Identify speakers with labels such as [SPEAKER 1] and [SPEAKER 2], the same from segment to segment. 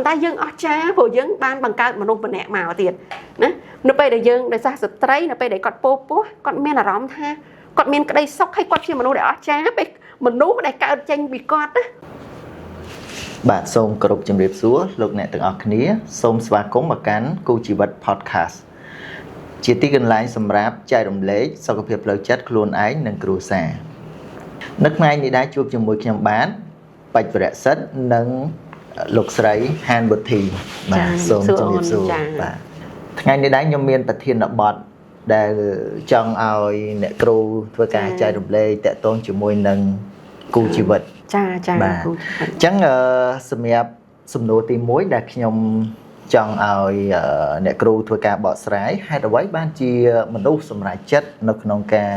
[SPEAKER 1] តែយើងអស្ចារ្យព្រោះយើងបានបង្កើតមនុស្សម្នាក់មកទៀតណានៅពេលដែលយើងដោយសារស្ត្រីនៅពេលដែលគាត់ពោពោះគាត់មានអារម្មណ៍ថាគាត់មានក្តីសុខហើយគាត់ជាមនុស្សដែលអស្ចារ្យពេលមនុស្សដែលកើតចេញពីគាត់ណា
[SPEAKER 2] បាទសូមគោរពជំរាបសួរលោកអ្នកទាំងអស់គ្នាសូមស្វាគមន៍មកកាន់គូជីវិត podcast ជាទីកន្លែងសម្រាប់ចែករំលែកសុខភាពផ្លូវចិត្តខ្លួនឯងនិងគ្រួសារនៅថ្ងៃនេះដែរជួបជាមួយខ្ញុំបាទបាច់វរៈសិទ្ធនិងលោកស្រីហានបុទ្ធីបាទសូមជំរាបសួរបាទថ្ងៃនេះដែរខ្ញុំមានប្រធានបទដែលចង់ឲ្យអ្នកគ្រូធ្វើការចែករំលែកតាក់ទងជាមួយនឹងគូជីវិត
[SPEAKER 1] ចាចា
[SPEAKER 2] បាទ
[SPEAKER 1] គ្រូជីវិត
[SPEAKER 2] អញ្ចឹងសម្រាប់សំណួរទី1ដែលខ្ញុំចង់ឲ្យអ្នកគ្រូធ្វើការបកស្រាយហេតុអ្វីបានជាមនុស្សសម្រេចចិត្តនៅក្នុងការ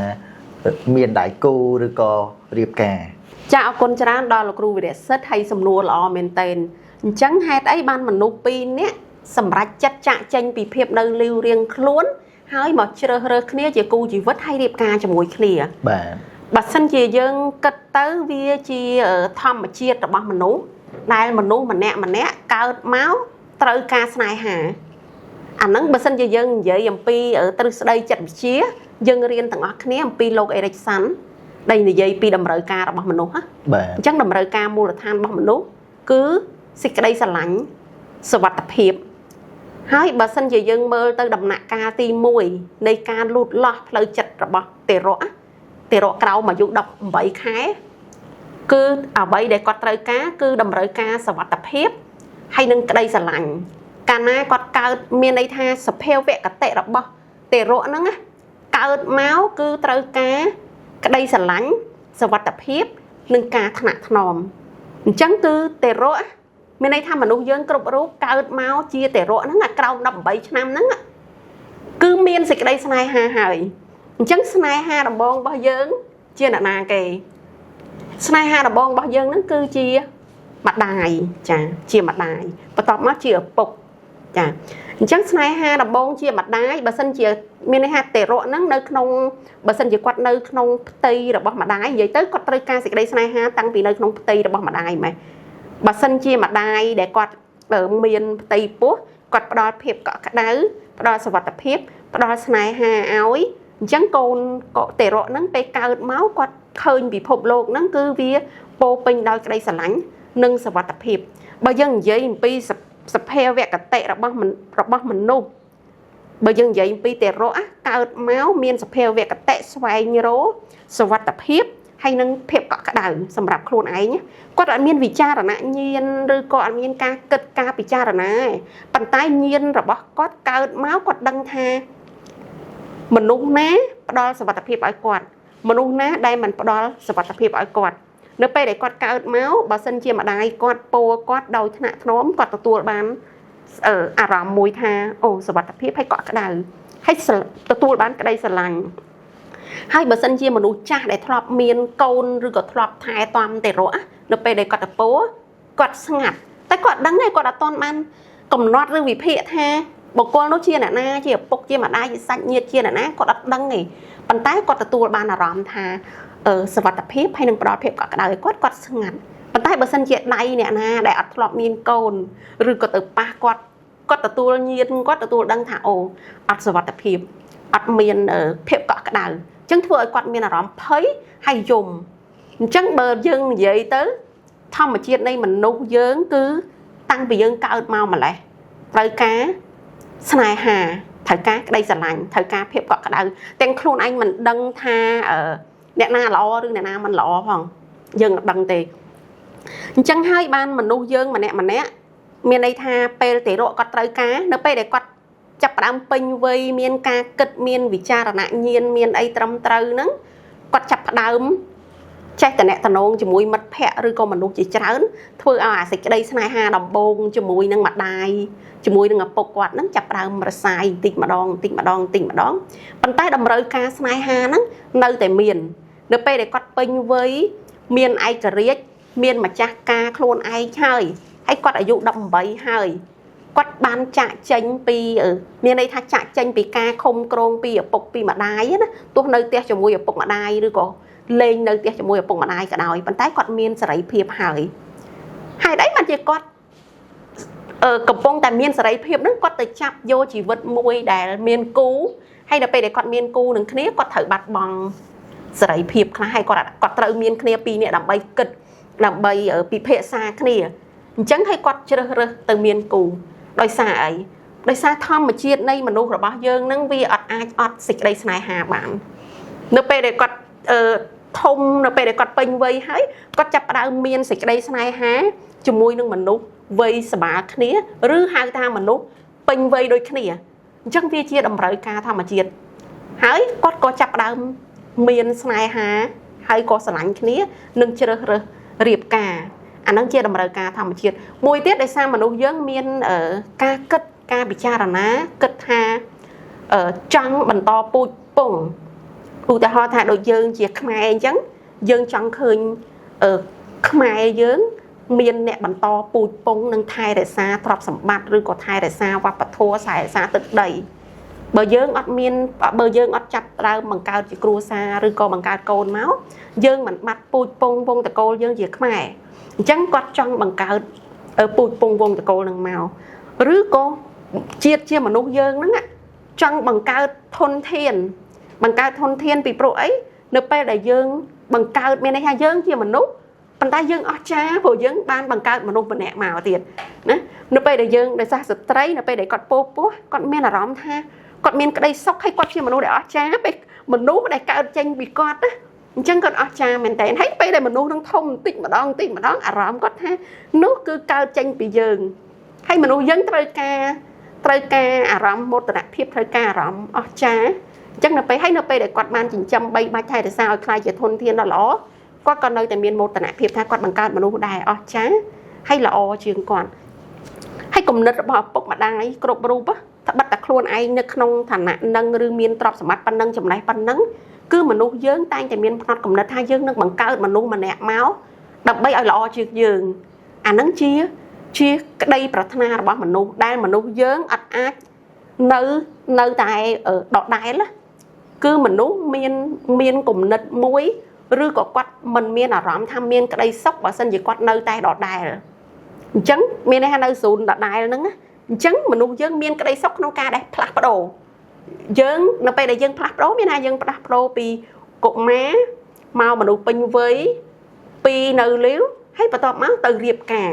[SPEAKER 2] មានដៃគូឬក៏រៀបការ
[SPEAKER 1] ចាអរគុណច្រើនដល់លោកគ្រូវិរៈសិទ្ធហើយសំណួរល្អមែនទែនអញ្ចឹងហេតុអីបានមនុស្សពីរនាក់សម្រេចចិត្តចាក់ចេញពីភាពនៅលីវរៀងខ្លួនហើយមកជ្រើសរើសគ្នាជាគូជីវិតហើយរៀបការជាមួយគ្នា
[SPEAKER 2] បាទ
[SPEAKER 1] បើសិនជាយើងគិតទៅវាជាធម្មជាតិរបស់មនុស្សដែលមនុស្សម្នាក់ម្នាក់កើតមកត្រូវការស្នេហាអាហ្នឹងបើសិនជាយើងនិយាយអំពីទ្រឹស្ដីចិត្តវិទ្យាយើងរៀនទាំងអស់គ្នាអំពីលោកអេរិចសាន់ដែលនិយាយពីតម្រូវការរបស់មនុស្សណា
[SPEAKER 2] បាទ
[SPEAKER 1] អញ្ចឹងតម្រូវការមូលដ្ឋានរបស់មនុស្សគឺសេចក្តីស្រឡាញ់សុវត្ថិភាពហើយបើសិនជាយើងមើលទៅដំណាក់កាលទី1នៃការលូតលាស់ផ្លូវចិត្តរបស់ទារកណាទារកក្រោមអាយុ18ខែគឺអ្វីដែលគាត់ត្រូវការគឺតម្រូវការសុវត្ថិភាពហើយនិងក្តីស្រឡាញ់កាលណាគាត់កើតមានន័យថាសភាវគតិរបស់ទារកហ្នឹងណាកើតមកគឺត្រូវការក្តីស្រឡាញ់សុវត្ថិភាពនិងការថ្នាក់ថ្នមអញ្ចឹងគឺទារកមានន័យថាមនុស្សយើងគ្រប់រូបកើតមកជាទារកហ្នឹងអាក្រោម18ឆ្នាំហ្នឹងគឺមានសេចក្តីស្នេហាហើយអញ្ចឹងស្នេហាដំបូងរបស់យើងជាអ្នកណាគេស្នេហាដំបូងរបស់យើងហ្នឹងគឺជាម្ដាយចាជាម្ដាយបន្ទាប់មកជាឪពុកចាអញ្ចឹងស្នេហាដំបូងជាម្ដាយបើសិនជាមានន័យថាទារកហ្នឹងនៅក្នុងបើសិនជាគាត់នៅក្នុងផ្ទៃរបស់ម្ដាយនិយាយទៅគាត់ត្រូវការសេចក្តីស្នេហាតាំងពីនៅក្នុងផ្ទៃរបស់ម្ដាយម៉េះបើសិនជាម្ដាយដែលគាត់មានផ្ទៃពោះគាត់ផ្ដល់ភាពកក់ក្ដៅផ្ដល់សុវត្ថិភាពផ្ដល់ស្នេហាឲ្យអញ្ចឹងកូនទារកហ្នឹងពេលកើតមកគាត់ឃើញពិភពលោកហ្នឹងគឺវាពោពេញដោយក្តីស្រឡាញ់និងសុវត្ថិភាពបើយើងនិយាយអំពីសភាវគតិរបស់មនុស្សបើយើងនិយាយអំពីទារកកើតមកមានសភាវគតិស្វែងរកសុវត្ថិភាពហើយនឹងភាពកក់ក្ដៅសម្រាប់ខ្លួនឯងគាត់អត់មានវិចារណញ្ញាណឬក៏អត់មានការគិតការពិចារណាទេប៉ុន្តែញាណរបស់គាត់កើតមកគាត់ដឹងថាមនុស្សណាផ្ដល់សុវត្ថិភាពឲ្យគាត់មនុស្សណាដែលមិនផ្ដល់សុវត្ថិភាពឲ្យគាត់នៅពេលដែលគាត់កើតមកបើសិនជាម្ដាយគាត់ពោលគាត់ដោយថ្នាក់ថ្នមគាត់ទទួលបានអារម្មណ៍មួយថាអូសុវត្ថិភាពហើយកក់ក្ដៅហើយទទួលបានក្តីស្រឡាញ់ហើយបើសិនជាមនុស្សចាស់ដែលធ្លាប់មានកូនឬក៏ធ្លាប់ថែទាំទារកនៅពេលដែលគាត់ទៅពោលគាត់ស្ងាត់តែគាត់ដឹងទេគាត់អត់ទាន់បានកំណត់ឬវិភាគថាបុគ្គលនោះជាអ្នកណាជាឪពុកជាម្ដាយជាសាច់ញាតិជាអ្នកណាគាត់អត់ដឹងទេប៉ុន្តែគាត់ទទួលបានអារម្មណ៍ថាសុវត្ថិភាពហើយនឹងផ្ដល់ភាពកក់ក្ដៅឲ្យគាត់គាត់ស្ងាត់ប៉ុន្តែបើសិនជាដៃអ្នកណាដែលអត់ធ្លាប់មានកូនឬក៏ទៅប៉ះគាត់គាត់ទទួលញាណគាត់ទទួលដឹងថាអូអត់សុវត្ថិភាពអត់មានភាពកក់ក្ដៅអញ្ចឹងធ្វើឲ្យគាត់មានអារម្មណ៍ភ័យហើយយំអញ្ចឹងបើយើងនិយាយទៅធម្មជាតិនៃមនុស្សយើងគឺតាំងពីយើងកើតមកម្លេះត្រូវការស្នេហាត្រូវការក្តីស្រឡាញ់ត្រូវការភាពកក់ក្ដៅទាំងខ្លួនឯងមិនដឹងថាអ្នកណាល្អឬអ្នកណាមិនល្អផងយើងអត់ដឹងទេអញ្ចឹងហើយបានមនុស្សយើងម្នាក់ម្នាក់មានន័យថាពេលទារកគាត់ត្រូវការនៅពេលដែលគាត់ចាប់ផ្ដើមពេញវ័យមានការគិតមានវិចារណញ្ញាណមានអីត្រឹមត្រូវហ្នឹងគាត់ចាប់ផ្ដើមចេះតំណតំណងជាមួយមិត្តភ័ក្តិឬក៏មនុស្សជាច្រើនធ្វើឲ្យអាសេចក្តីស្នេហាដំបូងជាមួយនឹងម្ដាយជាមួយនឹងឪពុកគាត់ហ្នឹងចាប់ផ្ដើមរសាយបន្តិចម្ដងបន្តិចម្ដងបន្តិចម្ដងប៉ុន្តែតម្រូវការស្នេហាហ្នឹងនៅតែមាននៅពេលដែលគាត់ពេញវ័យមានឯករាជ្យមានម្ចាស់ការខ្លួនឯងហើយហើយគាត់អាយុ18ហើយគាត់បានចាក់ចេញពីមានន័យថាចាក់ចេញពីការឃុំក្រងពីឪពុកពីម្ដាយណាទោះនៅផ្ទះជាមួយឪពុកម្ដាយឬក៏លេងនៅផ្ទះជាមួយឪពុកម្ដាយក៏ដោយប៉ុន្តែគាត់មានសេរីភាពហើយហេតុអីបានជាគាត់ កំពុងតែមានសេរីភាពហ្នឹងគាត់ទៅចាប់យកជីវិតមួយដែលមានគូហើយដល់ពេលដែលគាត់មានគូនឹងគ្នាគាត់ត្រូវបាត់បង់សេរីភាពខ្លះហើយគាត់ត្រូវមានគ្នាពីរនាក់ដើម្បីគិតដើម្បីពិភាក្សាគ្នាអញ្ចឹងហើយគាត់ជ្រើសរើសទៅមានគូដោយសារអីដោយសារធម្មជាតិនៃមនុស្សរបស់យើងហ្នឹងវាអត់អាចអត់សេចក្តីស្នេហាបាននៅពេលដែលគាត់ធំនៅពេលដែលគាត់ពេញវ័យហើយគាត់ចាប់ផ្ដើមមានសេចក្តីស្នេហាជាមួយនឹងមនុស្សវ័យស្មើគ្នាឬហៅថាមនុស្សពេញវ័យដូចគ្នាអញ្ចឹងវាជាតម្រូវការធម្មជាតិហើយគាត់ក៏ចាប់ផ្ដើមមានស្នេហាហើយក៏ស្រឡាញ់គ្នានិងជ្រើសរើសរៀបការអាហ្នឹងជាតម្រូវការធម្មជាតិមួយទៀតដោយសារមនុស្សយើងមានការគិតការពិចារណាគិតថាចង់បន្តពូជពងឧទាហរណ៍ថាដូចយើងជាខ្មែរអញ្ចឹងយើងចង់ឃើញខ្មែរយើងមានអ្នកបន្តពូជពងនិងថែរក្សាទ្រព្យសម្បត្តិឬក៏ថែរក្សាវប្បធម៌ថែរក្សាទឹកដីបើយើងអត់មានបើយើងអត់ចាប់ដើមបង្កើតជាគ្រួសារឬក៏បង្កើតកូនមកយើងមិនបាត់ពូជពងវងតកូលយើងជាខ្មែរអញ្ចឹងគាត់ចង់បង្កើតពូជពងវងតកូលនឹងមកឬក៏ជាតិជាមនុស្សយើងហ្នឹងចង់បង្កើតធនធានបង្កើតធនធានពីព្រោះអីនៅពេលដែលយើងបង្កើតមានន័យថាយើងជាមនុស្សប៉ុន្តែយើងអស្ចារ្យព្រោះយើងបានបង្កើតមនុស្សម្នាក់មកទៀតណានៅពេលដែលយើងដោយសារស្ត្រីនៅពេលដែលគាត់ពោពោះគាត់មានអារម្មណ៍ថាគាត់មានក្តីសុខហើយគាត់ជាមនុស្សដែលអស្ចារ្យពេលមនុស្សដែលកើតចេញពីគាត់ណាអញ្ចឹងគាត់អស្ចារ្យមែនតើហើយពេលដែលមនុស្សនឹងធំបន្តិចម្ដងបន្តិចម្ដងអារម្មណ៍គាត់ថានោះគឺកើតចេញពីយើងហើយមនុស្សយើងត្រូវការអារម្មណ៍មោទនភាពត្រូវការអារម្មណ៍អស្ចារ្យអញ្ចឹងនៅពេលហើយនៅពេលដែលគាត់បានចិញ្ចឹមបីបាច់ថែរក្សាឲ្យក្លាយជាធនធានដ៏ល្អគាត់ក៏នៅតែមានមោទនភាពថាគាត់បង្កើតមនុស្សដែលអស្ចារ្យហើយល្អជាងគាត់ហើយគំនិតរបស់ឪពុកម្ដាយគ្រប់រូបត្បិតតែខ្លួនឯងនៅក្នុងឋានៈនឹងឬមានទ្រព្យសម្បត្តិប៉ុណ្ណឹងចំណេះប៉ុណ្ណឹងគឺមនុស្សយើងតែងតែមានផ្នត់គំនិតថាយើងនឹងបង្កើតមនុស្សម្នាក់មកដើម្បីឲ្យល្អជាងយើងអានឹងជាក្តីប្រាថ្នារបស់មនុស្សដែលមនុស្សយើងអត់អាចនៅតែដដែលគឺមនុស្សមានគំនិតមួយឬក៏គាត់មិនមានអារម្មណ៍ថាមានក្តីសុខបើសិនជាគាត់នៅតែដដែលអញ្ចឹងមានន័យថានៅសូនដដែលហ្នឹងអញ្ចឹងមនុស្សយើងមានក្តីសុខក្នុងការដែលផ្លាស់ប្ដូរយើងនៅពេលដែលយើងផ្លាស់ប្ដូរមានថាយើងផ្លាស់ប្ដូរពីកុមារមកមនុស្សពេញវ័យពីនៅលាវហើយបន្ទាប់មកទៅរៀបការ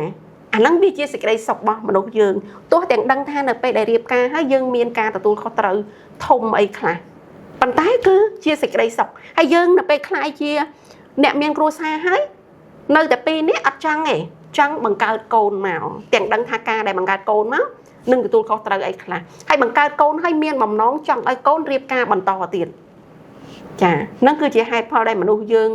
[SPEAKER 1] អាហ្នឹងវាជាសេចក្តីសុខរបស់មនុស្សយើងទោះទាំងដឹងថានៅពេលដែលរៀបការហើយយើងមានការទទួលខុសត្រូវធំអីខ្លះប៉ុន្តែគឺជាសេចក្តីសុខហើយយើងនៅពេលក្លាយជាអ្នកមានគ្រួសារហើយនៅតែពេលនេះអត់ចង់ទេចង់បង្កើតកូនមកទាំងដឹងថាការដែលបង្កើតកូនមកនឹងទទួលខុសត្រូវអីខ្លះហើយបង្កើតកូនហើយមានបំណងចង់ឲ្យកូនរៀបការបន្តទៀតចាហ្នឹងគឺជាហេតុផលដែលមនុស្សយើង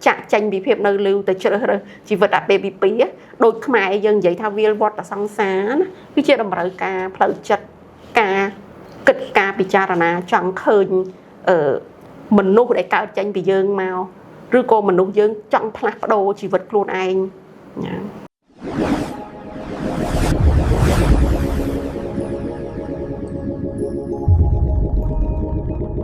[SPEAKER 1] ចាក់ចេញពីភាពនៅលីវទៅជ្រើសរើសជីវិតអាពាហ៍ពិពាហ៍ដូចខ្មែរយើងនិយាយថាវាលវត្តសង្សារណាវាជាតម្រូវការផ្លូវចិត្តការគិតការពិចារណាចង់ឃើញមនុស្សដែលកើតចេញពីយើងមកឬក៏មនុស្សយើងចង់ផ្លាស់ប្ដូរជីវិតខ្លួនឯងណា